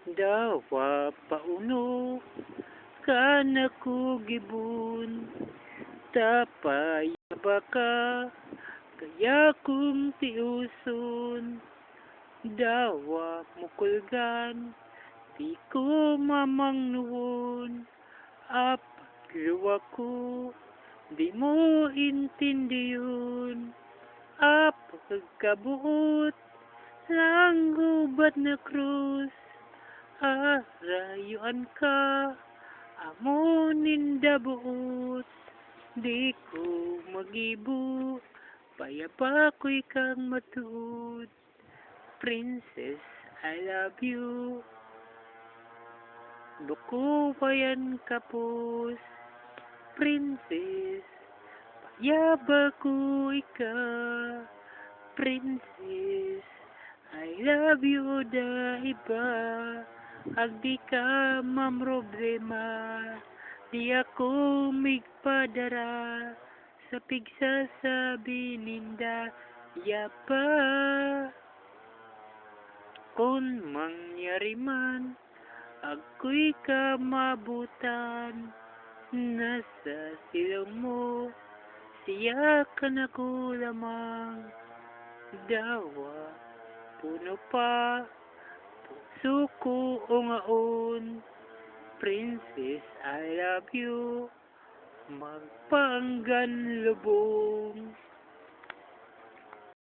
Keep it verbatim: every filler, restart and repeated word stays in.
Dawa pauno ka na ko gibon, ta payaba ka, kaya kong tioson. Dawa mukulgan, di ko mamangnuon, apat luwa ko, di mo intindiyon. Apat kabuot, lang gubat na krus, arayuan ka, amo ninda boot. Di ko magibo, payaba ko ikang matuod. Princess, I love you. Bako pa yan kapos. Princess, payaba ko ika. Princess, I love you da iba. Agdi ka mamroblema, di ako migpadara sa pigsasabi ninda, yaba. Kun mangyari man, akoy ka mabutan, nasa silong mo, siya ka na ko lamang. Dawa, puno pa, puso ko ungaon. Princess, I love you. Magpaanggan lubong.